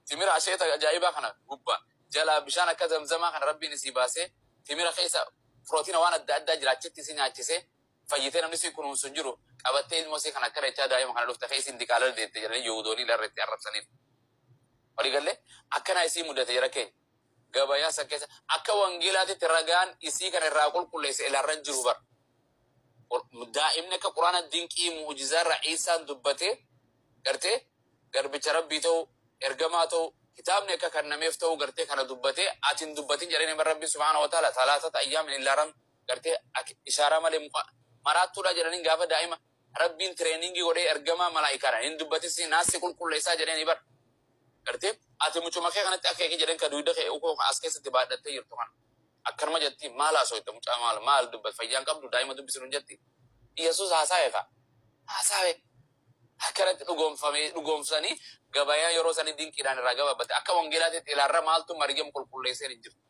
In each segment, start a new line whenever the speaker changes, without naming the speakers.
Timira asheeta ajaa'ibaa kana gubbaa jalaa bishaan akka zamzamaa kana rabbiin isii baasee timira keessa pirootiina waan adda addaa jira achitti isii nyaachisee fayyitee namni si kunuunsu hin jiru qabattee ilmoo isii kana akkana jechaa daa'ima kana dhufte keessa hin diqaalala deette jedhanii Yihudoonni irratti arrabsaniif. Walii gallee akkana isii mudate jara keenya. Gabayaa san keessa akka wangeelaatitti ragaan isii kana irraa qulqulleesse ilaarran jiru bara. Daa'imni akka quraana dinqii mu'ujizaa irraa Iisaan dubbatee gartee garbicha rabbii ta'u ergamaa ta'u kitaabni akka kennameef ta'u gartee kana dubbatee ati hin dubbatin jedhanii bara rabbiin subhaana wa ta'ala talaatata ayyaamin illaaran gartee ishaaraa malee maraattuudha jedhanii gaafa daa'ima rabbiin tireeningii godhee ergamaa malaayikaadhaan hin dubbatis naassi qulqulleessaa jedhanii bara gartee ati mucuma kee kanatti akka eegi jedhan ka duyda kee ukoo as keessatti baadhattee jirtu kana akkanuma jetti maal haasofte mucaa maal maal dubbat fayyaan qabdu daa'ima dubbisinu jetti Yesuus haasa'e ka haasa'e akkanatti dhugoomfamee dhugoomsanii gabayaan yeroo sanii dinqiidhaan irraa gabaabate akka wangeelaatitti ilaarra maaltu Maryam qulqulleesseen hin jirtu.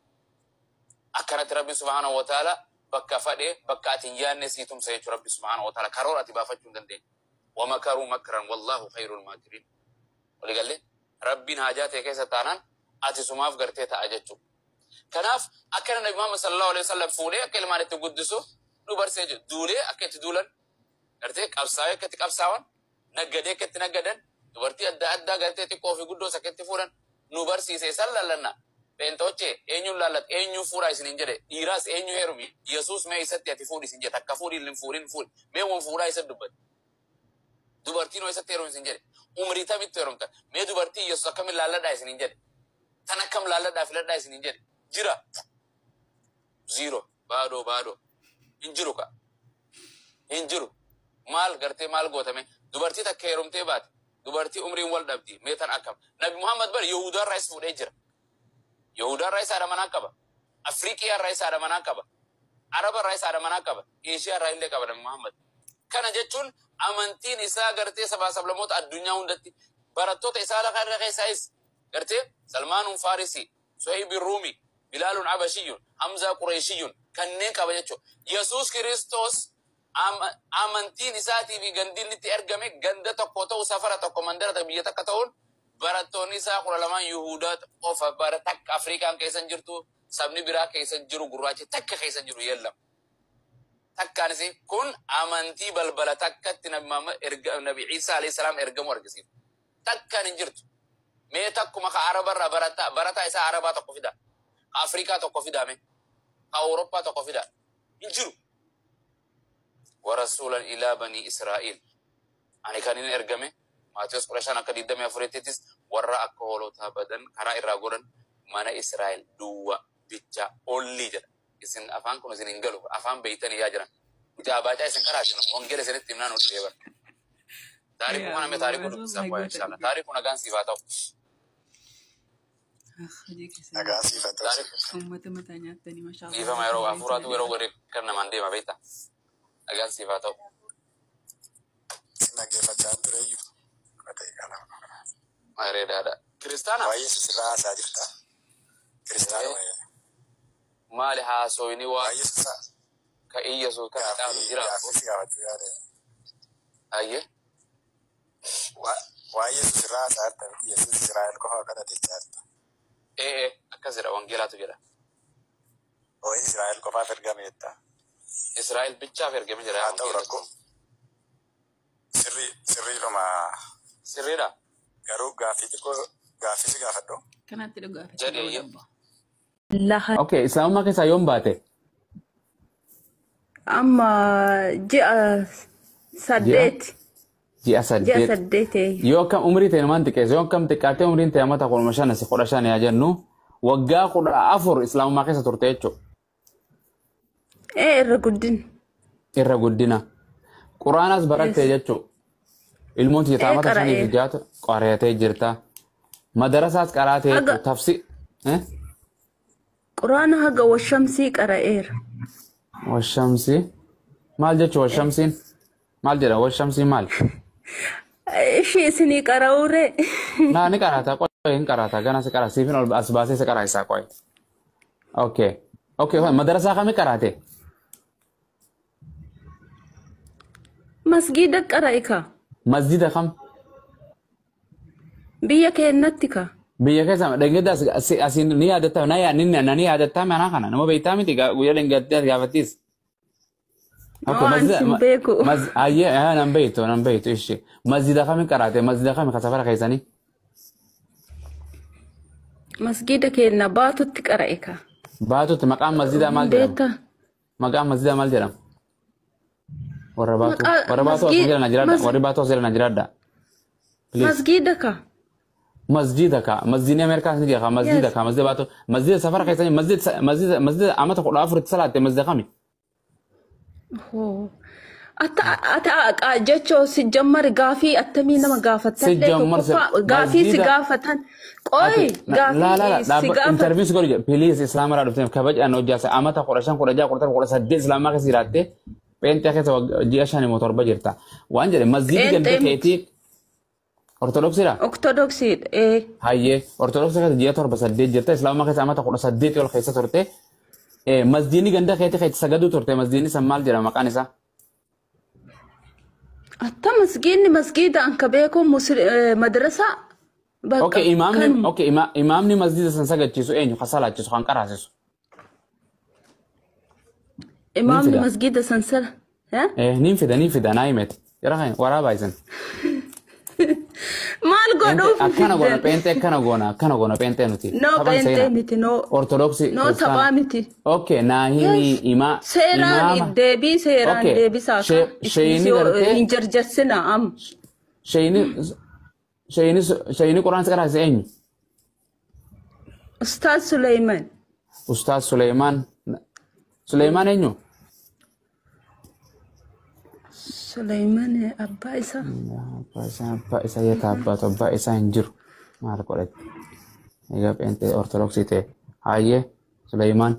Akkanatti rabbi subhaanahu wa ta'ala bakka fadhe bakka ati hin yaadne sii tumsa jechuudha rabbi subhaanahu wa ta'ala karoora ati baafachuu hin dandeenye. Wamakaruu makran wallaahu khayrul maakiriin. Waliigallee rabbiin haajaa ta'e keessa taanaan ati sumaaf gartee ta'a jechuudha. Kanaaf akkana Nabi Muhammad sallallahu alaihi wasallam fuudhee akka ilmaan itti guddisu nu barsee jiru. Duulee akka itti duulan gartee qabsaa'ee akka itti qabsaa'an naggadee akka itti naggadan dubartii adda addaa gartee xiqqoo fi guddoo akka itti fuudhan nu barsiise isaan laallanna. Pheenxoochee eenyuun laallat eenyuun fuudhaa isiniin jedhe dhiiraas eenyu heerumi Yesuus mee isatti ati fuudhi isin jedhe takka fuudhi hin fuudhin fuudhi mee wan fuudhaa isa dubbate. Dubartiin hoo isatti heerumi isin jedhe umrii tamitti heerumta mee dubartii Yesuus akkamiin laalladhaa isiniin jedhe tan akkam laalladhaa filadhaa isiniin jedhe jira zero baadoo baadoo hin jiru ka hin jiru maal gartee maal gootame dubartii takka heerumtee baate dubartii umriin wal dhabdi mee tan akkam Nabi Muhammad bar Yahudaa irraa is fuudhee jira. Yahudaa irraa isa haadha manaa qaba. Afriiqiyaa irraa isa haadha manaa qaba. Araba irraa isa haadha manaa qaba. Eeshiyaa irraa illee qaba Nabi Muhammad. Kana jechuun amantiin isaa gartee sabaa sablammoota addunyaa hundatti barattoota isaa lafa irra keessaayis gartee Salmaanuun Faarisii, Suhaybi Ruumi, Bilaaluun Abashiyyuun, Hamzaa Qureeshiyyuun kanneen qaba jechuudha. Yesuus Kiristoos amantiin isaatii fi gandi inni itti ergame ganda tokko ta'u safara tokko mandara tokko biyya takka ta'uun barattoonni isaa 12 Yihudaa qofa bara takka Afrikaan keessa hin jirtu sabni biraa keessa hin jiru gurraachi takka keessa hin jiru yeellam. Takkaanis kun amantii balbala takkatti Nabi Muhammad erga Nabi Isaa alayhi salaam ergamuu argisiifta. Takkaan hin jirtu. Mee takkuma ka Arabarraa barataa barataa isaa Arabaa tokko fida. Ka Afrikaa tokko fidaa mee. Ka Awurooppaa tokko fidaa. Hin jiru. Warasuulan ilaa banii Israa'iil. Ani kan inni ergame Maatiyos 15 akka 24ttis warra akka hoolotaa badan karaa irraa godhan mana Israa'el duwwa bicha olli jedha. Isin afaan kun isin hin galu afaan beeytanii yaa jiran. Nuti abaacaa isin qaraasinu wangeela isinitti himnaa nu dhibee bara. Taariku kana mee taariku dubbisaa qoya inshallah. Taariku nagaan siif haa ta'u.
Nagaan siif haa ta'u.
Taariku
Uummata mataa nyaattanii mashaa
dhiifama yeroo hafuuraatu yeroo godhe kan namaan deema beektaa. Nagaan siif haa ta'u.
Isin dhaggeeffachaa tureyyuu.
Bareedaadha. Kiristaana
Waa'ee Yesuus irraa haasaa jirta. Kiristaanuma.
Maali haasoyni waa
Waa'ee Yesuus
ka Iyyasuus kana caalu
gaaffii
jira.
gaaffii si gaafachuu yaade.
Ayyee.
Waa'ee Yesuus irraa haasaa jirta miti Yesuus Israa'el qofa kadhate jechaa jirta.
Ee akkas jedha wangeelaatu jedha.
Waa'ee Israa'el qofaaf ergame jetta.
Israa'el bichaaf ergame jedha
Haa ta'u
wangeelli.
rakkoo sirrii sirriidhuma
Sirriidha.
garuu gaaffii xiqqoo gaaffii si gaafadhu.
Kanatti dhugaafachuu
Jedhi ayyee.
qabba.
Laha
Okay, islaamummaa keessaa yoom baate?
amma ji'a
Ji'a?
8.
Ji'a
Ji'a
8.
8.
Yoo akkam umrii ta'e namaan xiqqeesse yoo akkam xiqqaattee umriin ta'e amata 15 si 15 yaa jennu waggaa 14 islaamummaa keessa turte jechuudha.
Ee irra guddina.
Irra guddina. Quraanas barattee
Yes.
jechuudha. Ilmoon tiyya
Ee
taamata 5 fi
qara'eera.
6 qoreetee jirta. Madarasaas qaraatee
Haga
jechuudha. Tafsi.
quraana haga washamsii qara'eera.
Washamsi. Maal jechuun washamsiin? Maal jedha washamsiin maal?
Ishii isinii qara'uuree.
Naa ni qaraata qoy hin qaraata gana si qara siifin ol as baasee si qara isaa qoy. Okay. Okay madarasaa kami qaraate?
Masgiida qara'e ka.
Masjida kam?
Biyya keennatti ka.
Biyya keessa dheengadda asiin ni yaadatta na yaa ni yaadatta mana kana nama beektaa miti guyyaa dheengadda gaafattis.
No, ani sin beeku.
Ayyee nan beektu nan beektu ishee masjida kami qaraate masjida kami ka safara keessanii?
Masgiida keenya baatutti qara'e ka.
Baatutti maqaan masjidaa maal jedhama?
Beektaa?
Maqaan masjidaa maal jedhama? Warra baatu
Maqaa
warra baatu as jala na jiraadha warri baatu as jala na jiraadha. Please.
Masgiida ka.
Masjida ka masjidni Ameerikaas ni jira ka masjida
Yes.
ka masjida baatu masjida safara keessanii masjida masjida masjida amata 14 salaatte masjida kami?
Hoo. Ata ata jechoo si jammar gaafii attamii nama gaafatallee
Sijjammar
tokkoffaa gaafii si
masjida
gaafatan qoy
La la la
gaafii si gaafatan
interview si godhu please islaama irraa dhufteef kabajaan hojjaase amata 15 16 17 18 islaamaa keessa jiraatte pheenxee keessa ji'a 5 immoo 7 jirta waan jedhe masjidi ganda
Pheenxee miti.
keetii ortodoksiidha.
Ortodoksiidha ee.
Hayyee ortodoksii keessa ji'a 7 8 jirta islaamaa keessa amata 18 ol keessa turte masjidni ganda keetii keessa sagaduu turte masjidni san maal jedhama maqaan isaa?
Atta masgiidni masgiida anka beeku madrasaa bakka
Okay imaamni
kanuma.
okay imaamni masjida san sagachiisu eenyu ka salaachisu kan qaraasisu? Niin
Imaamni
fida.
masgiida san sala.
Niin fida niin fida naa himete. Jara kan waraabaa isin.
Maal
Pheenxee
godhuuf
akkana goona
fiddan?
pheenxee akkana goona akkana goona pheenxee nuti.
No
Taphan
pheenxee
seenaa.
miti no
Ortodoksii
no
kiristaana.
taphaa miti.
Okay naa himi
Yes.
ima
Seeraan
imaama.
deebii seeraan
Okay
deebisaa ka.
sheeyini gartee
Hin jarjarsina amma.
sheeyini sheeyini sheeyini quraan si qaraasise eenyu?
Ustaaz Suleyman.
Ustaaz Suleymaan. Suleymaan eenyu?
Suleyman abbaa isaa.
Abbaa isaa abbaa isaa yeeta abbaatu abbaa isaa hin jiru. Maal godhate? Egaa pheenxee ortodoksii ta'e. Hayyee Suleymaan.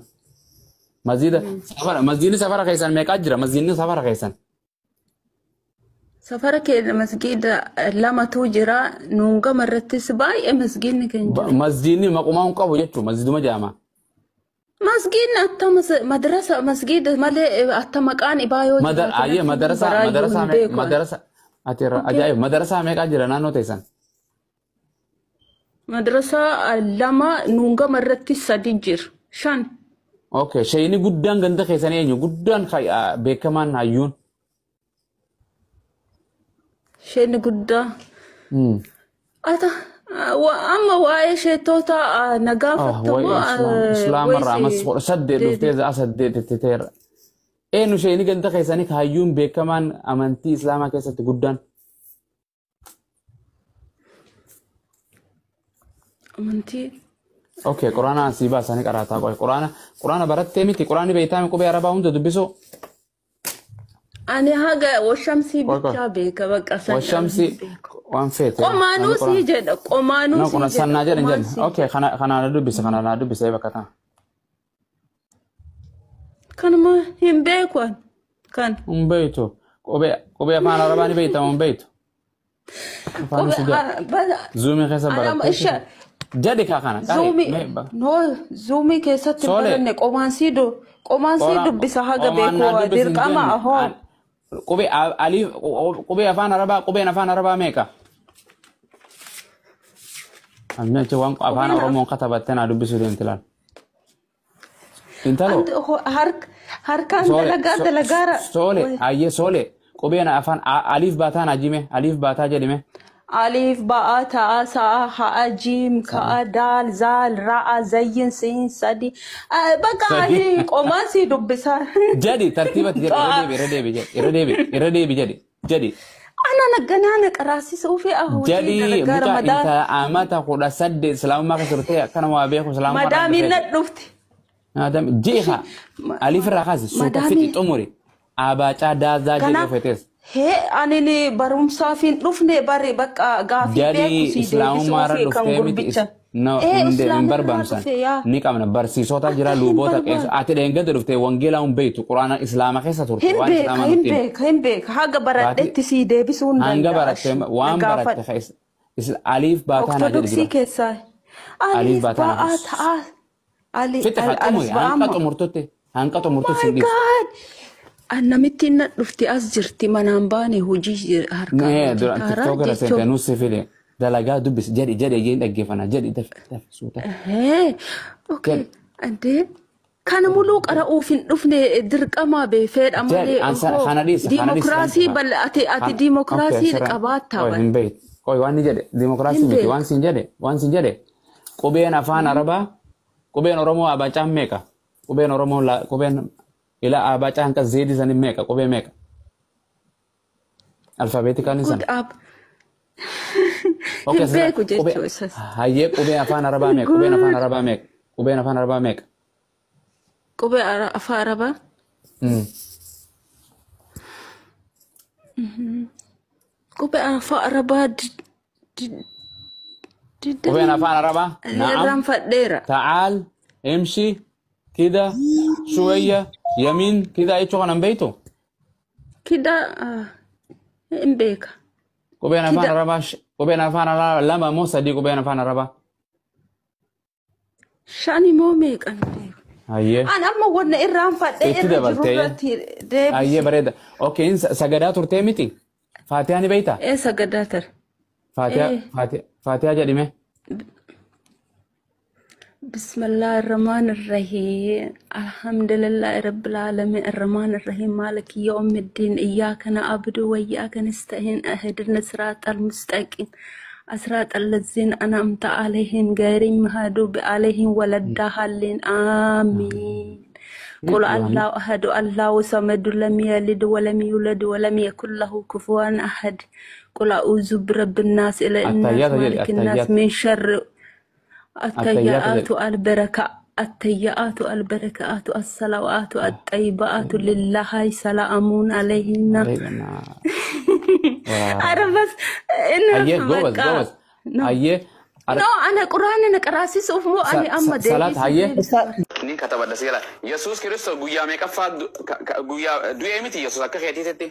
Masjida safara masjidni safara keessan meeqaa jira? Masjidni safara keessan.
Safara keenya masgiida lamatu jira. Nuun gama irrattis baay'ee masgiidni kan jiru.
Masjidni maqumaa hin qabu jechuun masjiduma jedhama.
Masgiidni atta madrasa masgiida malee atta maqaan ibaa yoo jiraate
Ayyee
natti
madarasa
baraayyuu
madarasa
hin beeku ani.
madarasa ati
Okay.
ajaa'iba madarasa meeqaa jira naannoo teessan?
Madrasaa lama nuun gama irratti sadi jira. 5.
Okay sheeyini guddaan ganda keessan eenyu? Guddaan beekamaan hayyuun.
Isheen guddaa. Ata amma waa'ee sheetota na
Ah,
gaafatta
wayi
moo
islaama irraa amas
wayis
18
deebi.
dhuftee za'a 8 itti ta'eera. Eenyu sheeyini ganda keessanii hayyuun beekamaan amantii islaamaa keessatti guddaan?
Amantii.
Okay, quraana asii baasanii qaraataa qoy. Quraana quraana barattee miti quraanni beektaa qubee arabaa hunda dubbisuu.
Ani haga washamsii
Qoy qoy.
bichaa beeka bakka san
Washamsi
hin beeku.
waan feete ani
Qomaanuu sii
quraana.
jedha qomaanuu
No
sii
quraana
jedha
sannaa jedhan
qomaan
jenna.
sii
Okay,
jedha.
kana kana na dubbisa kana na dubbisa bakka tana.
Kanuma hin beeku ani kan.
Hin beektu. Qubee qubee afaan arabaa ni beektaa hin beektu. Afaan
Qubee
si jedha. Zuumii keessa
anama
barattee.
isha
Jedhi kaa kana qaree
zuumii
mee
no zuumii keessatti hin
Soole
baranne qomaan sii du qomaan sii
qora
dubbisa haga
qomaan
beeku
naa dubbisi hin
dirqama
jenne.
ahoo.
Qubee alif qubee afaan arabaa qubeen afaan arabaa meeqa? Amni achi waan afaan
Qubeen
Oromoon katabattee naa dubbisuu deemti laal. Intalo
Harkaan
soole
dalagaa dalagaara.
soole ayyee soole qubeen afaan aliif baataa naa jime aliif baataa jedhime.
Alif, ba'a, ta'a, sa'a, ha'a, jiim, ka'a, daal, zaal, ra'a, zayyin, siin, sadi. Bakka
Sadi.
ani qomaan sii dubbisa.
Jedhi tartiibatti jedhi irra
Ta'a.
deebi irra deebi jedhi irra deebi irra deebi jedhi jedhi.
Ana nagganaa na qaraasisuu fi hojii
Jedhi
dalagaara
mucaa
madaa.
intala amata 18 islaamummaa keessa turte akkana waa beeku islaamummaa irraa
Madaamiin
dhufee.
na dhufti.
Adam jiha alif irraa kaasi suuta fixi
Madaamiin.
xumuri abaacaa daazaa jedhi
Kanaaf
ofeetes.
hee ani ni barumsaaf hin dhufne bari bakka gaafii
Jedhi
beeku sii
islaamummaa irra
deebisuu fi kan
dhuftee miti
gurbicha.
no
Ee
hin hin
islaamarraa
barbaannu san
dhufe yaa.
ni qabna barsiisota jira
Akka hin
luboota qeessa
barbaanne.
ati dheengada dhuftee wangeelaa hin beektu quraana islaama keessa turte
Hin
waan
beeka
islaamaa
hin
nutti himi.
beeka hin beeka haga
Baati
baradhetti sii deebisuu hin
hanga
danda'a.
baratte
Na
waan baratte
gaafadhu.
keessa aliif baataa naa jedhi
Ortodoksii
dura
keessaa
aliif
aliif
baataa naa
ba'aa ta'a ali
fixe haa
alif
xumuri
ba'aa
hanqa
ma.
xumurtutti hanqa xumurtutti
My
sin dhiisu.
God! Namittiin na dhufti as jirti manaan baane hojii harkaa
Nee, dura
hojjetaara
TikTok irra seente
jechuun.
nuus si fide. Dalagaa dubbisi jedhi jedhi jeen dhaggeeffana jedhi dafi dafi suuta.
Hee, okay.
Jedhi.
Andee kana muluu qara'uuf hin dhufne dirqama beefeedha
Jedhi
malee
ansa
hoo
kana dhiisa kana dhiisa.
diimokiraasii bal'ate ati
Okay
diimokiraasii
sirra.
qabaattaa
Qoy
bara.
hin beektu. Qoy waan ni jedhe diimokiraasii
Hin
miti
beeku.
waan siin jedhe waan siin jedhe qubeen afaan arabaa qubeen oromoo abacaan meeqa qubeen oromoo qubeen ila abacaan kan zeedii sanin meeqa qubee meeqa alfaabeetikaanii
Good
sana.
up.
Okay
Hin
sirra
beeku
qubee
jechuu isas.
hayyee qubeen afaan arabaa meeqa qubeen afaan
Good.
arabaa meeqa qubeen afaan arabaa meeqa.
Qubee afaan arabaa. Qubee afaan arabaa
Qubeen
digdamii
afaan arabaa na'am
irraanfadheera.
تعال امشي كده شوية يمين كده ايش انا بيته
Kida hin beeka.
قبين افان
Kida
ربا قبين افان ربا لما موسى دي قبين افان ربا
shani moo meeqan beeku.
هي
An amma wanna irraanfadhee
itti
irra jiru
dabaltee
irratti
hayyee
deebisi.
bareeda okay in sagadaa turtee miti faatihaa ni beeyta
Ee sagadaa tare.
faatihaa
Ee.
faatihaa jedhime
بسم الله الرحمن الرحيم الحمد لله رب العالمين الرحمن الرحيم مالك يوم الدين إياك نعبد وإياك نستعين اهدنا الصراط المستقيم صراط الذين أنعمت عليهم غير المغضوب عليهم ولا الضالين آمين قل الله أحد الله الصمد لم يلد ولم يولد ولم يكن له كفوا أحد قل أعوذ برب الناس إلى الناس
التحيات jedhi
مالك الناس
التحيات
من شر
التحيات
التيئات
jedhi
البركة التيئات البركات الصلوات الطيبات لله سلام عليهن أنا بس
hayyee
إنه
goobas
بقى
goobas
نو
hayyee
نو أنا قرآن نقرأ سوف مو أنا أما
salaat
ديبسي
hayyee
ديبسي
Ni katabadha si gala. Yesuus Kiristoos guyyaa meeqaffaa guyyaa du'ee miti Yesuus akka keetiitti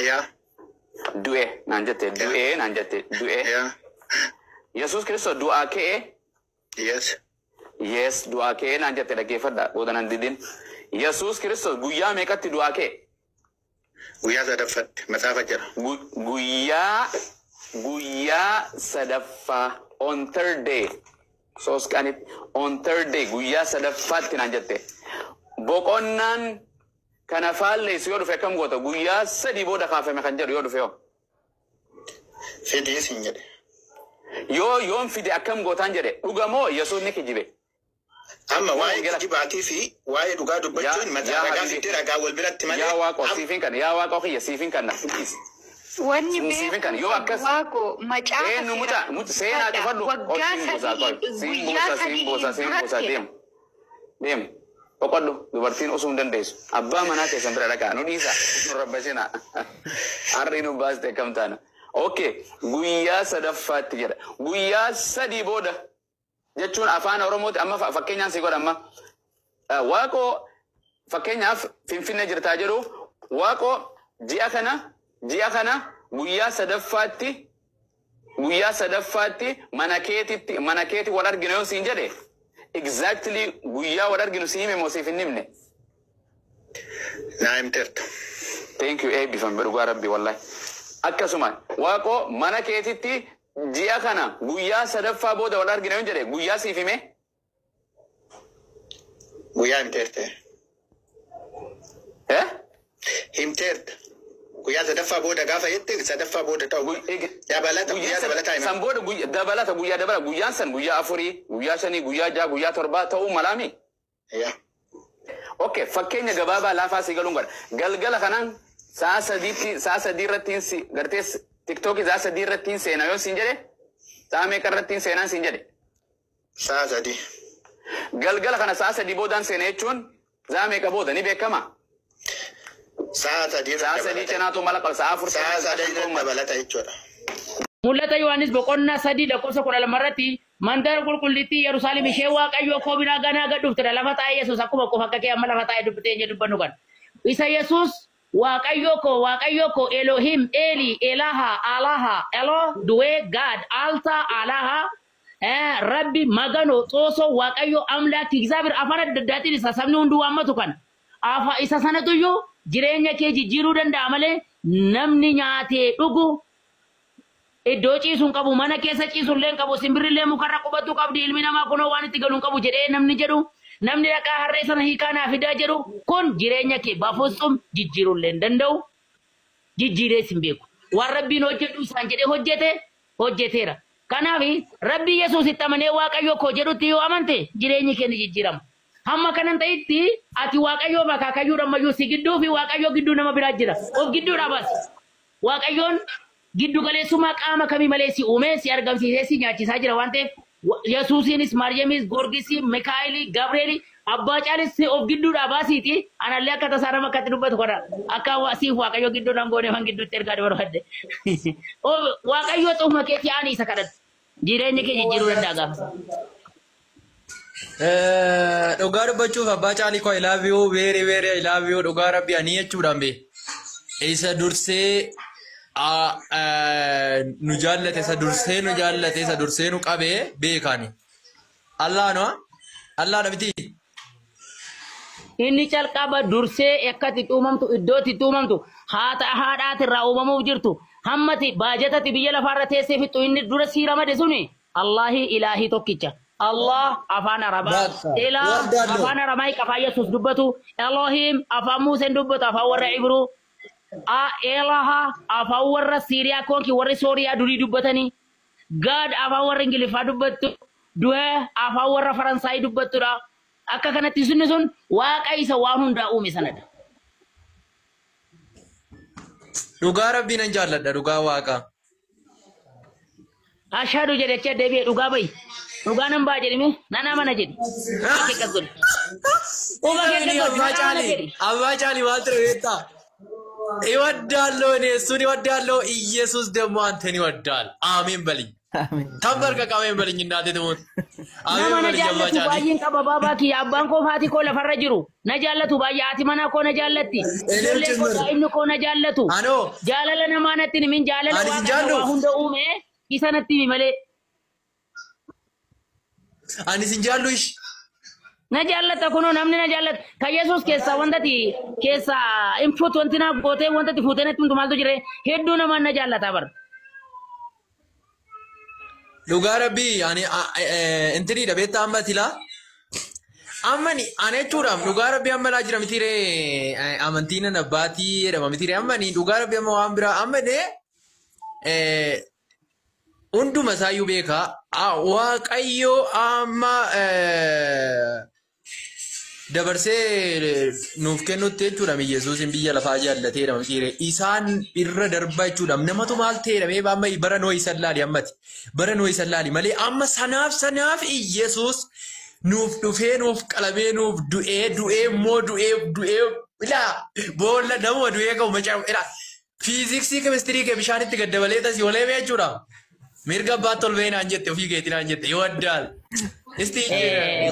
Yaa.
du'e naan jette
Yaa.
du'ee naan jette du'e.
Yaa.
Yesuus Kiristoos du'aa ka'ee
Yes.
yes du'aa ka'ee naan jette dhaggeeffadha booda nan didin. Yesuus Kiristoos guyyaa meeqatti du'aa ka'e?
Guyyaa sadaffaatti macaafa jira.
Guyyaa guyyaa sadaffaa on third day soos qanitti on third day guyyaa sadaffaatti naan jette. Boqonnaan kana faalleessu yoo dhufe akkam goota guyyaa sadii booda kaafame kan jedhu yoo dhufe yoo.
Fidii siin jedhe.
Yoo yoon fide akkam gootaan jedhe dhugamoo Yesuus ni kijibe.
Amma
Yoo
waa'ee
gala
kijibaatii fi waa'ee dhugaa
yaa
dubbachuun mataa
yaa
ragaa
habibi
fiddee ragaa wal biratti malee
yaa waaqoo siifin kana yaa waaqoo kiyya siifin kana please
Wanni
siifin kana
beekuu
yoo
qabu
akkas
waaqoo macaafa
eenyu mucaa
seeraa
mucaa seenaa
dubbadha.
cufadhu ol
Waggaa
siin buusaa
sadii
qoy siin
guyyaa
buusa siin buusa
sadiitiin
siin buusa
durattidha.
deemu deemu boqodhu dubartiin osoo hin dandeessu abbaa manaa keessan bira dhaqaa nu dhiisa nu rabbashina harri nu baaste akkam taana okay guyyaa sadaffaatti jedha guyyaa sadii booda jechuun afaan oromooti amma fakkeenyaan si godha amma waaqoo fakkeenyaaf finfinnee jirtaa jedhu waaqoo ji'a kana ji'a kana guyyaa sadaffaatti guyyaa sadaffaatti mana keetitti mana keeti wal arginu yoo siin jedhe exactly guyyaa wal arginu si hime moo siif hin himne
naa himteerta.
thank you eebbifame dhugaa rabbi wallahi akkasuma waaqoo mana keetitti ji'a kana guyyaa sadaffaa booda wal arginu yoo jedhe guyyaa siif hime
Guyyaa himteerte.
eh
Himteerta. Guyyaa sadaffaa booda gaafa jette sadaffaa booda ta'u. Dabalata
guyyaa
guyyaa dabalataa hima.
san booda dabalata guyyaa dabala guyyaan san guyyaa afurii guyyaa shanii guyyaa ja'a guyyaa torbaa ta'uu malaami
Yaa.
Okay, fakkeenya gabaabaa laafaa si galuun godha. Galgala kanaan sa'a sadiitti sa'a sadii irratti si gartee tiktookii sa'a sadii irratti seenaa yoo siin jedhe sa'a meeqa irratti seenaan siin jedhe.
Sa'a sadii.
Galgala kana sa'a sadii boodaan seena jechuun sa'a meeqa booda ni beekama.
Sa'a sadii
Sa'a
irratti
sadii
dabalata.
cinaatu mala qaba sa'a afur
Sa'a
cinaa
sadii
shan
irratti
ta'uu mala.
dabalata jechuudha.
Mul'ata Yohaannis boqonnaa 3 lakkoofsa 12 irratti mandara qulqullittii Yerusaalem ishee Waaqayyoo koo biraa ganaa gad dhuftedha. Lafa taa'ee Yesuus akkuma qofa akka kee amma lafa taa'ee dubbatee hin dubbannu kana. Isa Yesuus Waaqayyoo koo Waaqayyoo koo Elohim Eli Elaha Alaha Elo Duwe God Alta Alaha Rabbi Magano Xooso Waaqayyo Amlaak Egzaabir afaan adda addaatiin isa sabni hunduu waammatu kana. Afa isa sanatuyyuu jireenya kee jijjiiruu danda'a malee namni nyaatee dhugu Iddoo ciisu hin qabu, mana keessa ciisu illee hin qabu, simbirri illee mukarra qubatu qabdi, ilmi namaa kunoo waan itti galu hin qabu jedhee namni jedhu, namni dhaqaa harree sana hiikaa naa fidaa jedhu kun jireenya kee bafuusum jijjiiruu illee hin danda'u. Jijjiirees hin beeku. Waan Rabbiin hojjedhu isaan jedhee hojjete hojjeteera. Kanaaf Rabbii Yesuusitti amanee Waaqayyo koo jedhutti yoo amante jireenyi kee ni jijjiirama. Hamma kanan ta'itti ati Waaqayyoof akaakayyuudha ammayyuu si gidduu fi Waaqayyoo gidduu nama biraa jira. Of gidduudhaa baasi. Waaqayyoon giddu galeessummaa qaama kamii malee si uumee si argamsiisee si nyaachisaa jira waan ta'eef Yesuusiinis, Maariyamis, Goorgisii, Mikaa'elii, Gabreelii, Abbaa Caalis of gidduudhaa baasiiti. Anallee akka tasaa nama akkatti dubbatu kana akka siif Waaqayyo gidduu nan goone waan gidduutti ergaa barbaadde. Waaqayyo xuma keetii ani isa kadhadhu. Jireenya kee jijjiiruu danda'a gaafa.
Dhugaa dubbachuuf Abbaa Caalii koo, I love you very very, I love you. Dhugaa Rabbi ani jechuudhaan bee isa dursee nu jaallate, isa dursee nu jaallate, isa dursee nu qabee beekani. Allah no, Allah miti.
Inni calqaba dursee akkatti uumamtu, iddootti uumamtu, haata haadhaatirraa uumamuuf jirtu, hammati baajatatti biyya lafaarra teessee fixxu, inni dura sii ramade suni Allahi ilaahii tokkicha. Allah afaan Arabaa.
Bakka.
Ilaa
Waldaallo.
afaan Aramaayik afaan Yesuus dubbatu. Elohim afaan Museen dubbatu, afaan warra Ibruu. Elaha afaan warra Siiriyaa koonki warri Sooriyaa durii dubbatanii. Gaad afaan warra Ingiliffaa dubbattu. Du'e afaan warra Faransaayii dubbattudha. Akka kanatti sunni sun Waaqa isa waan hundaa uume sanadha.
Dhugaa Rabbii nan jaalladha, dhugaa Waaqa.
Ashadu jedhe achi deebi'ee dhugaa bahi. Dhugaa nan ba'a jedhime, nan amana jedhi. Quba kee qas godhi. Quba kee qas godhi,
Abbaa
nan amana
Caalii
jedhi.
Abbaa Caalii maal ture beektaa? ይወዳለሁ፣ እኔ እሱን ይወዳለሁ፣ ኢየሱስ ደግሞ አንተን ይወዳል። አሜን በልኝ። ተንበርከክ አሜን በልኝ። እናቴ ትሞት አሜን
Nama na
በልኝ። አባ
jaallatu
Caalii
baay'een qaba baabaa kiyya, abbaan koo haati koo lafarra jiru. Na jaallatu baay'ee, haati manaa koo na jaallatti.
እኔም
Ijoolleen koo
ጭምር
daa'imni koo na jaallatu.
አኖ
Jaalala namaa natti himin, jaalala
ani sin
Waaqa isa
jaallu
waa hunda uume isa natti himi malee.
ani sin jaallu ish
Na jaallata kunoo, namni na jaallata. Kan Yesuus keessaa wantati keessaa input wanti na gootee wantati fuutee natti himtu maaltu jire? Hedduu namaan na jaallata bara.
Dhugaa Rabbii ani intiniidha beektaa, amma tilaa ammani ani jechuudhaaf dhugaa Rabbii amma laa jira mitiiree, amantiin nan abbaatii jedhama mitiiree, ammani dhugaa Rabbii amma waan biraa amma dee hunduma isaayyuu beekaa. Waaqayyo amma dabarsee nuuf kennutti jechuudha. Yesuusin biyya lafaa jaallateedha mitiiree, isaan irra darba jechuudha. Namatu maal ta'eedha mee amma bara noo isan laali, ammati bara noo isan laali malee, amma sanaaf Iyesuus nuuf dhufee, nuuf qalamee, nuuf du'ee, du'ee immoo du'ee du'ee ilaa boolla nama du'ee qabu macaa ilaa fiiziksii kemistirii kee bishaanitti gaddabalee tasii olee mee jechuudha. Mirga abbaatti ol ba'ee naan jette, ofii keetii naan jette yoo addaal. Isti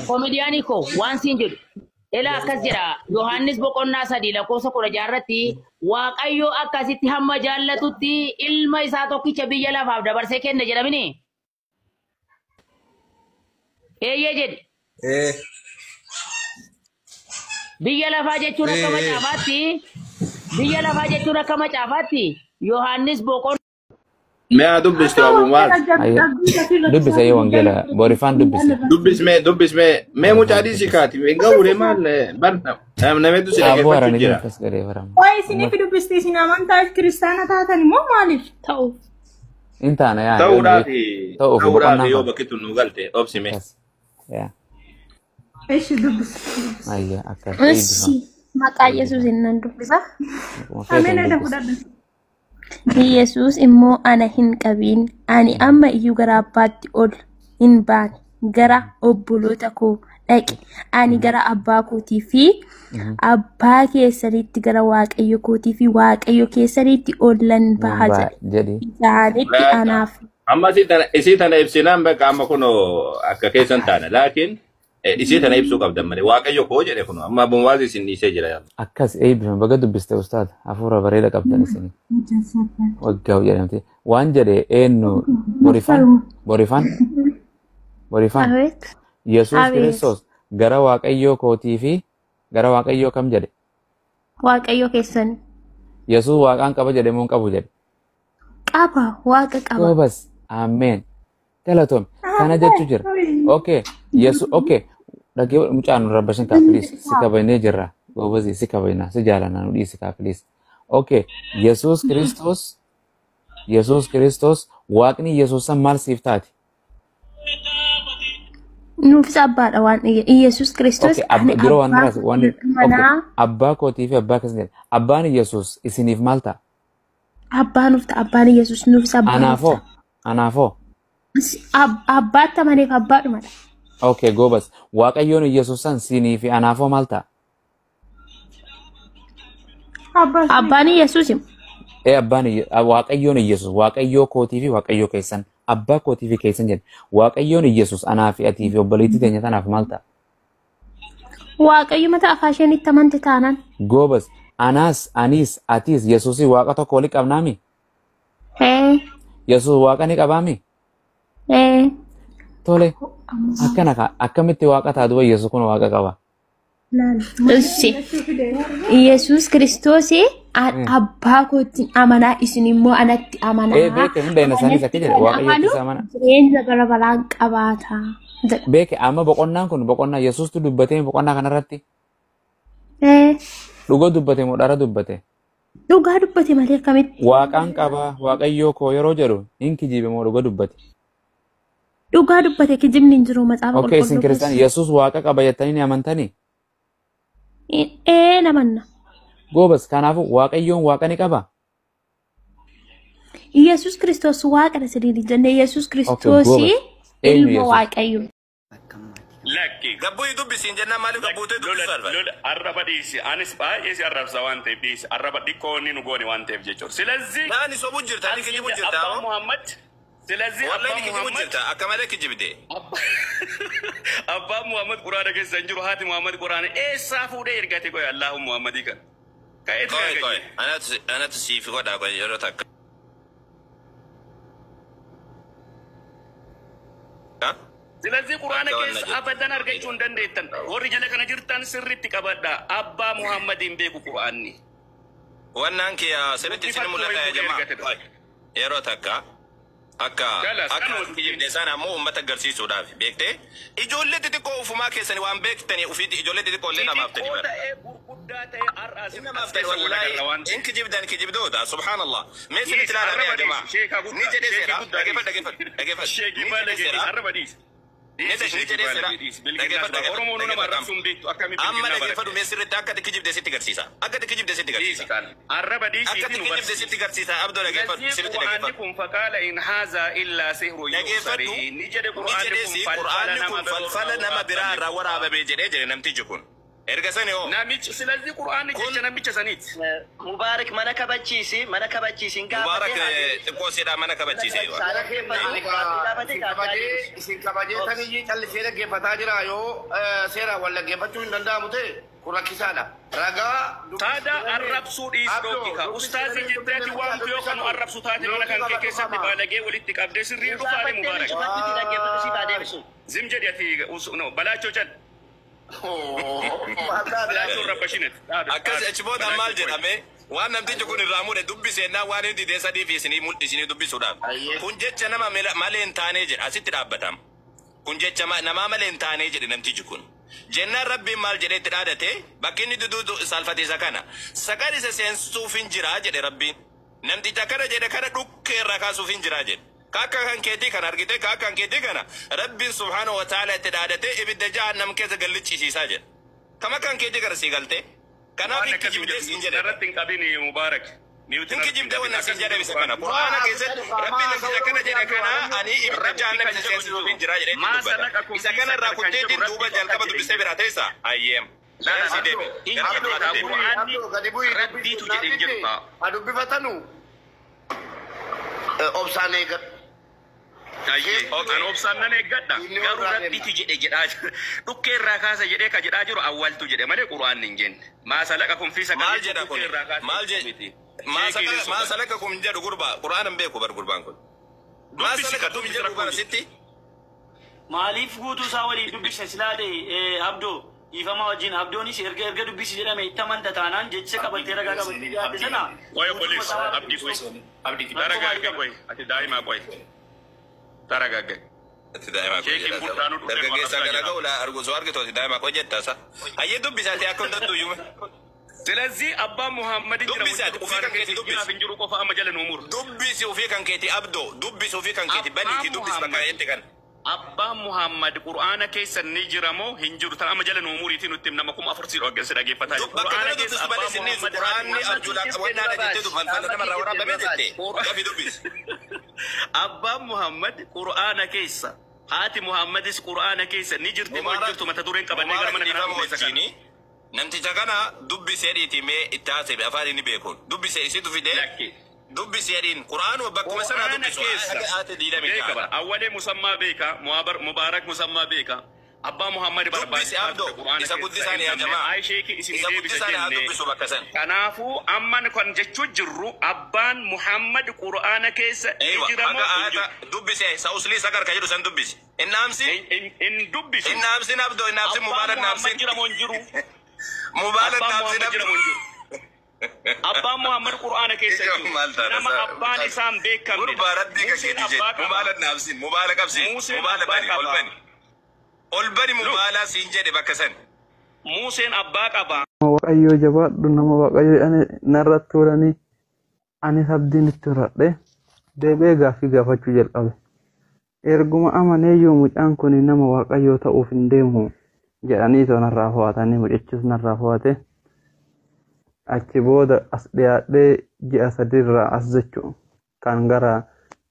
Koomediyaanii koo waan siin jedhu. Ilaa akkas jedha Yohaannis boqonnaa 3 lakkoofsa 16 irratti, Waaqayyo akkasitti hamma jaallatutti ilma isaa tokkicha biyya lafaaf dabarsee kenne jedhamini. Eeyyee jedhi. Biyya lafaa jechuun akka macaafaatti, biyya lafaa jechuun akka macaafaatti Yohaannis boqonnaa
Mee haa dubbistu, Abu Muaz.
Dubbisa yoo wangeela Boorifaan dubbise.
Dubbis mee, dubbis mee, mee mucaa dhiisi kaati. Hin ga'uure maal bar nameetu si
Aboo
dhaggeeffachuu
haranii
jira.
akkas godhee barama.
Waa'ee isiniif dubbisti, isin amantaa kiristaana taatan immoo maaliif ta'uuf?
In taana yaa
Ta'uudhaafi
ta'uuf
ta'uudhaafi
boqonnaan
yoo
qaba.
bakki tun nu galte obsime.
Akkas. Yaa
Ishi dubbisi.
ayya akkas
እሺ
eebbifama.
maqaa Yesuusin nan dubbisa.
Akkuma
Ameen
feetan
ada
dubbisi.
fudhadhu.
Yesuus immoo, ana hin qabiin, ani amma iyyuu gara abbaatti ol hin baane, gara obboloota koo dhaqi. Ani gara abbaa kootii fi abbaa keessanitti, gara Waaqayyo kootii fi Waaqayyo keessanitti ol nan
Nan
baha
ba'a
jedhe.
jedhi.
Isaanitti anaaf
Amma isii tana ibsinaan bakka amma kunoo akka keessan taana, laakiin isii tana ibsuu qabdan malee Waaqayyo koo jedhe kunoo amma Abu Muaz isin dhiisee jira.
Akkas eebbifama, baga dubbiste ustaata, hafuura bareeda qabdan isin. Waggaa jedhamte waan jedhe eenyu, Borifaan, Borifaan, Borifaan.
Abeet.
Yesuus
Abeet.
Kiristoos gara Waaqayyoo kootii fi gara Waaqayyoo kam jedhe?
Waaqayyo keessan.
Yesuus Waaqaan qaba jedhe moo hin qabu jedhe?
Qaba, waaqa qaba.
Goobas. Ameen. Galatoom. Kana jechuu jira. Okay. Yesu okay. Dhagee mucaan nu rabbashin kaa please. Si kabajnee jirra. Goobasii si kabajna. Si jaalanna nu dhiisi kaa please. Okay. Yesuus Kiristoos Yesuus Kiristoos waaqni Yesuus san maal siif taate?
Nuufis abbaadha waan Yesuus Kiristoos
Okay,
ani
dura waan
abbaa
biraas waan okay.
manaa
Abbaa kootii fi abbaa keessan jedha. Abbaan Yesuus isiniif maal ta'a?
abbaa nuuf ta'a abbaan Yesuus nuufis abbaa nuuf
Anaafoo
ta'a.
anaafoo.
Abbaatti amaneef abbaadhumadha.
Okay, goobas. Waaqayyoon Yesuus san sinii fi anaafoo maal ta'a?
Abbaan Yesuus
Ee abbaan Waaqayyoon Yesuus Waaqayyoo kootii fi Waaqayyoo keessan abbaa kootii fi keessan jedha. Waaqayyoon Yesuus anaa fi atii fi obboleettii teenya tanaaf maal ta'a?
Waaqayyo mata afaa isheen itti amante taanaan.
Goobas anaas anis atiis Yesuusii waaqa tokko wali qabnaami?
Ee
Yesuus waaqa ni qabaami?
ee
Tole akkana kaa akkamitti waaqa ta'a duba Yesuus kun waaqa qaba?
Issi Yesuus Kiristoos abbaa kootti amanaa isin immoo anatti
Ee
amanaa.
beeke hunda inni isaaniis
Anatti
akka jedhe
kan
waaqayyotti
amanu
isa amana.
jireenya bara baraan qabaata. Jedha.
Beeke amma boqonnaan kun boqonnaa Yesuustu dubbatee boqonnaa kanarratti
Ee
dhuga dubbate moo dhara dubbate?
dhugaa dubbate malee akkamitti
Waaqaan qaba waaqayyoo koo yeroo jedhu hin kijibe moo dhuga dubbate?
dhugaa dubbate kijibni hin jiru macaafa
Okay, isin
qulqulluu
kiristaan
keessa.
Yesuus waaqa qaba jettanii ni amantanii?
Ee namanna.
Goobas kanaafuu waaqayyoon waaqa ni qaba?
Yesuus Kiristoos waaqadha sadiin hin jenne Yesuus
Okay,
Kiristoos
goobas. Eenyu
ilma
Yesuus?
waaqayyo.
Lakki.
Gabbuyi dubbisiin jennaan maaliif gabbuutee dubbisuu alfan?
Lola arraba dhiisi. Anis baay'ee si arrabsa waan ta'eef dhiisi. Arraba dhikkoo inni nu goone waan ta'eef jechuudha. Silazii.
Naani sobu jirta, ni kijibu jirta.
Abbaa Muhammad. Silazii
Wallahi
abbaa
ni kijibu
Muhammad.
jirta, akka malee kijibde.
Abbaan Muhammad quraana keessa hin jiru. Haati Muhammad quraana eessaa fuudhee ergate qoy Allahu Muhammadii kan. Ka'eetu
Qoy
yaa
qoy,
ganyee.
anatu siif godhaa qoy yeroo takka.
Silazii quraana
Akka wanna
keessa
jettu.
abadan argachuu hin dandeettan. Warri jala kana jirtan sirriitti qabadha. Abbaa Muhammad hin beeku quraanni.
Wannaan kiyya sirriitti isin
Guddifachuu
mul'ata yaa
wayii
jamaa.
fuudhee ergate.
Qoy, Yeroo takka akka
Galas
akka
kanuma
kijibde sana ammoo uummata agarsiisuudhaaf beektee ijoollee xixiqqoo ofumaa keessanii waan beektanii ofiitti ijoollee xixiqqoo illee namaaf
Xixiqqoo
ta'anii bara.
ta'ee gurguddaa ta'ee har'a
Inni
as
namaaf ta'e
keessa wal
wallaahi
agarra waan
in kijibdan kijibdoota subhaanallah. Mee
Dhiis
sirriitti ilaalaa
arraba
yaa jamaa.
dhiis sheekaa
Ni
guddaa
jedhee
sheekii
seera
guddaa
dhageeffadhu
dhiis
dhageeffadhu dhageeffadhu.
sheekii
Ni jedhee
baalagee dhiis
seera
arraba dhiis
ni
dhiisi
ni
sheekii
jedhee seera
baalagee dhiis bilginnaa
dhageeffadhu
saba Oromoo nu nama
dhageeffadhu
arrabsuu hin beektu akkami
amma
bilginnaa
dhageeffadhu
baratte
mee sirriitti akka ati kijibde sitti agarsiisa akka ati kijibde sitti
dhiisi
agarsiisa
kan arraba
akka
dhiisiifi
ati
nu
kijibde
barsiisi
sitti agarsiisa abdoo dhageeffadhu
Lazii
sirriitti
qur'aanni
dhageeffadhu
kun faqaala in haazaa illaa sihru
dhageeffadhu
yuusarii ni jedhe
ni
qur'aanni
jedhee
kun
si
falfala
qur'aanni
nama
kun
biroo
falfala
irraa
nama biraa
waraabame
irraa waraabame jedhee jedhe namtichi kun erga sani hoo
namichi silazii qur'aanni
kun
jecha namicha saniiti
Mubaarak mana kabachiisi mana kabachiisi hin
mubaarak
gaafatee haa deebisu.
xiqqoo siidhaa mana
Mana
kabachiise
kabachiisa haala keeffatu gaaffii gaafatee
Isin
gaaffii haa
kabajee
deebisu.
isin kabajee taniyyii callisee dhaggeeffataa jira yoo seeraan wal dhaggeeffachuu hin danda'amu ta'e kun rakkisaadha. Ragaa
Taada arrabsuu dhiis
Abdoo
dhokkika. Ustaazii
dubbisi
jettee ati waamtu yoo kanu arrabsu taate mana
nuti
kan kee
qabatu
keessatti
qaba.
baalagee walitti qabdee sirriin
Hin
dhufaare
gaafattee
mubaarak.
cufadhuutii dhaggeeffatu siif haa deebisu.
Zim jedhi ati no, balaachoo cal.
Maal taate
Balaachoon rabbashinati. Dhaabe
akkas
dhaabe
achi booda maal
balaachoo qoy.
jedhame waan namtichi kun irraa mure dubbiseenna waan inni didee sadii fi isinii isinii dubbisuudhaaf
Ayyee.
kun jecha nama malee hin taanee jedhe asitti dhaabbatama kun jecha namaa malee hin taanee jedhe namtichi kun jennaan rabbiin maal jedhee itti dhaadate bakki inni duduu saalfate isa kana sagal isa seensuuf hin jiraa jedhe rabbiin namticha kana jedhe kana dhukkee irraa kaasuuf hin jiraa jedhe ka akka kan keetii kana argite ka akka kan keetii kana rabbiin subhaanahu wa ta'ala itti dhaadate ibidda jahannam keessa gallichisiisaa jedhe kama kan keetii kana sii galte kanaaf
Waan
hin
akkasii
kijibdee
jedhu
siin jedhe
irratti hin qabin mubaarak. Niwuti
hin
irratti hin
kijibdee
qabin.
wanna siin
Akkas
jedhe
jedhu
isa kana
quraanni.
qur'aana
Maa
keessatti
haasawuu
rabbiin
maa
namticha
haasawuu
kana jedhe
abdoo
kana
alayyo.
ani ibidda
Rabbi
jahannam
kan
isa
jedhu
seensisuuf
jiru.
hin jiraa jedhee itti
Maa
dubbata
salakakum
isa
fi
kana irraa
saqar kan jedhu
kutteetiin duuba
rabbitu akkas
jalqaba
jedhe hin
dubbisee
jedhu.
biraa teessa ayyeem
La la
gara si
la.
deebi
Hin
gara
jedhu
duraatti
kaa
deebi
qur'aanni
Abdoo gadi bu'ii
rabbiitu
dubbisuuf
jedhe hin jedhu
naaf
kaa.
haa dubbifatanu obsaan eegadhu.
Ayyee,
okay
an obsaan nan eeggadha.
Inni
Garuu
warraa deema.
rabbitu jedhe jedhaa jira. Dhukkee irraa kaasa jedhee ka jedhaa jiru awwaltu jedhe malee qura'aanni hin jenne. Maa salaqa kun fi saqar
maal
jechuun
jedha kun
dhukkee irraa kaasa
maal
jechuu
jedhe
miti.
maa
Sheekiin hin
salaka maa
soban.
salaka kun jedhu gurbaa qur'aana hin beeku bar gurbaan kun maa
Dubbisi
salaka
ka
kun
dubbisi
jedhu
rakkoo
bara
hin jiru.
sitti
Maaliif guutuu isaa waliin dubbisa silaa ta'e Abdoo
Dhiifama wajjin abdoonis erga dubbisi jedhame itti amanta taanaan jecha qabattee ragaa qabattee dhiyaate sana.
Qoy obboleessa abdii qoy. Taragaagge qoy. Ati daa'imaa qoy. Taragaagge.
Ati daa'imaa qoy.
Sheekiin guddaanuu dhufee
Dargaggeessa gara ga'u laa argu soo argitu ati daa'imaa qoy jetta sa. Hayyee dubbisaati akka hundattuu iyyuu.
ስለዚህ አባ ሙሐመድ
Dubbisi ati ofii kan keeti dubbisi.
hin jiru qofa amma jala nu muru.
Dubbisi ofii kan keeti abdoo dubbisi ofii kan keeti baniiti dubbisi bakka jette kan.
Abbaan Muhammad Qur'aana keessa ni jira moo hin jiru? Tan amma jala nu muriitii nutti nama 4000 si dhaggeessa dhaggeeffataa jiru.
Bakka kana dubbisu malee sinni Qur'aanni abjuudhaan qabannaadha jettee falfala namarraa waraabame jette. Gafi dubbisi.
Abbaan Muhammad Qur'aana keessa haati Muhammadis Qur'aana keessa ni jirti moo hin jirtu mata dureen qabannee gara mana kanaa
Dhiifama wajjini. Namticha kana dubbisee dhiitii mee itti haasa'e afaan inni beekuun dubbisee isitu fidee dubbisee dhiin Qur'aanuma bakkuma sanaa
Qur'aana
dubbisu
keessa
haati diidame
beeka bara awwalee musammaa beeka Mubaarak musammaa beeka abbaa Muhammad
Dubbisi abdoo isa guddisaan yaa jamaa
Ay sheeki isin
isa
deebisa
guddisaan haa
jenne.
dubbisu bakka san.
Kanaafuu amma kan jechuu jirru abbaan Muhammad Qur'aana keessa ni
Eewa
jira moo
haga
hin jiru?
haata dubbisee isa uslii sagar ka jedhu san dubbisi. Innaamsi
Hin dubbisu.
Innaamsin abdoo innaamsin
Abbaan
mubaarak
Muhammad
naamsin.
jira moo hin jiru?
Mubaarak
Abbaan
naamsin
Muhammad jira moo hin jiru? Abbaan Muhammad Qur'aana keessa
Ijoo
jiru.
maal taana
Nama
saa-
abbaan isaan beekamne.
Gurbaa rabbii ka
Museen
keeti jedhe.
abbaa qaba.
Mubaarak naamsin mubaarak qabsiin
Museen
mubaarak
abbaa
bani ol
qaba.
bani. Ol bani mubaalaa siin jedhe bakka san.
Museen abbaa qaba.
Waaqayyoo jabaadhu nama waaqayyoo ani narratti oolanii anis abdiin itti horadhe deebi'ee gaaffii gaafachuu jalqabe. Erguma amaneeyyuu mucaan kun nama waaqayyoo ta'uuf hin deemu jedhanii itoo narraa fo'atanii mucichis narraa fo'ate. Achi booda as dhiyaadhee ji'a sadiirraa as jechuun kan gara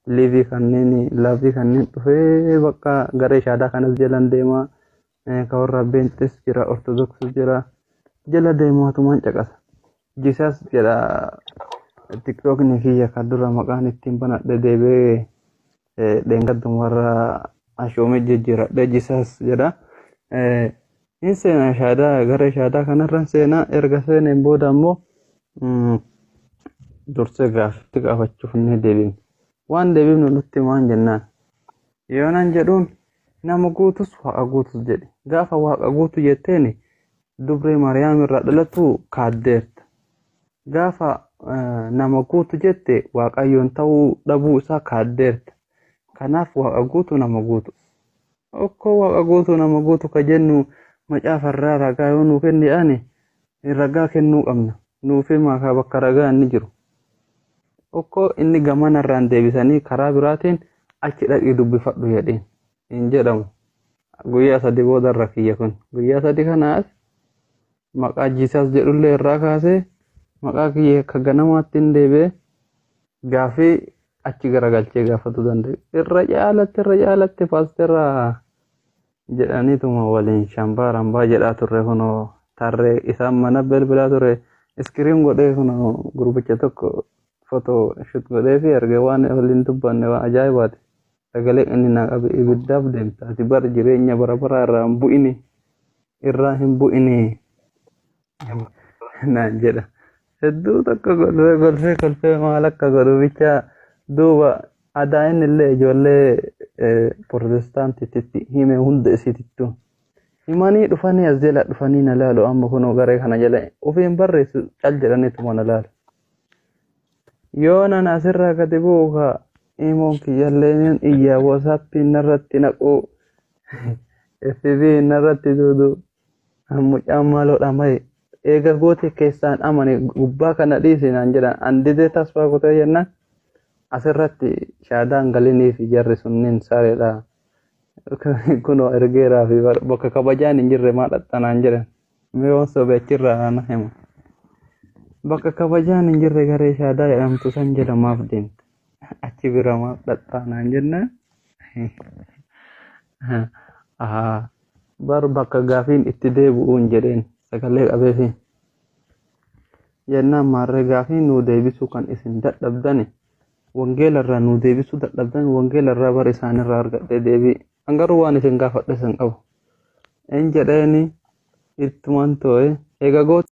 liivii kanneen laavii kanneen dhufee bakka gara shaadaa kanas jalan deemaa kan warra beenxis jira ortodoksis jira jala deemaatumaan caqasa. Jisas jedha tiktookni kiyya kan dura maqaan ittiin banadhe deebi'ee dheengadduma warra ashoomee jijjiiradhe jisas jedha. Hin seenaa shaadaa gara shaadaa kanarra seenaa erga seeneen booda ammoo dursee gaaffitti gaafachuuf ni deebifne. Waan deebifnu nutti maan jennaan. Yoo nan jedhuun nama guutus waaqa guutus jedhe. Gaafa waaqa guutu jetteeni dubree Maariyaam irraa dhalatu kaaddeerta. Gaafa nama guutu jette waaqayyoon ta'uu dhabuu isaa kaaddeerta. Kanaaf waaqa guutu nama guutu. Okkoo waaqa guutu nama guutu ka jennu macaafarraa ragaa yoo nuu kenne ani ragaa kennuu qabna. Nuuf himaa ka bakka ragaa inni jiru. Okkoo inni gamanarraan deebisanii karaa biraatiin achi dhaqii dubbifadhu jedheen hin jedhamu. Guyyaa sadi boodarra kiyya kun. Guyyaa sadi kanaas maqaa Jiisaas jedhullee irraa kaasee maqaa kiyya akka ganamaatti hin deebi'ee gaaffii achi garagalchee gaafatuu danda'e. Irra caalatti paasteraa jedhaniituma waliin shambaa rambaa jedhaa turre kunoo tarree isaan mana bilbilaa ture iskiriin godhee kunoo gurbicha tokko fotoo shut godhee fi erga waan waliin dubbanne waan ajaa'ibaati. Sagalee inni naa qabe ibiddaaf deemta ati bar jireenya bara baraa irraa hin bu'ini irraa hin bu'ini naan jedha. Hedduu tokko golfee golfee kolfee maal akka godhu bicha duuba adaa inni illee ijoollee protestaantitti hime hunda isiitittu. Himanii dhufanii as jala dhufanii na laalu amma kunoo garee kana jala ofiin barreessu cal jedhaniituma na laalu. Yoo nan asirraa gadi bu'u ka imoon kiyyallee iyyaa wosaappiin narratti naqu FB narratti duudu mucaan maaloodha maye eega goote keessaan amane gubbaa kana dhiisi naan jedhan an didee tasfaa kutee jennaan asirratti shaadaan galinii fi jarri sunniin sareedha. Kunoo ergeeraa fi bakka kabajaan hin jirre maa dhaxxanaan jedhan mee waan sobe achirraa na hima. Bakka kabajaan hin jirre garee shaadaa jedhamtu san jala maaf deemte achi bira maaf dhaxxanaan jennaan. Bar bakka gaafiin itti deebi'uun jedheen sagalee qabeefi. Jennaan maarree gaafii nuu deebisuu kan isin dadhabdani wangeela irraa nuu deebisuu dadhabdan wangeela irraa bar isaanirraa argadhe deebii. An garuu waan isin gaafadhe isin qabu. In jedheeni ittumaan too'e eega goote.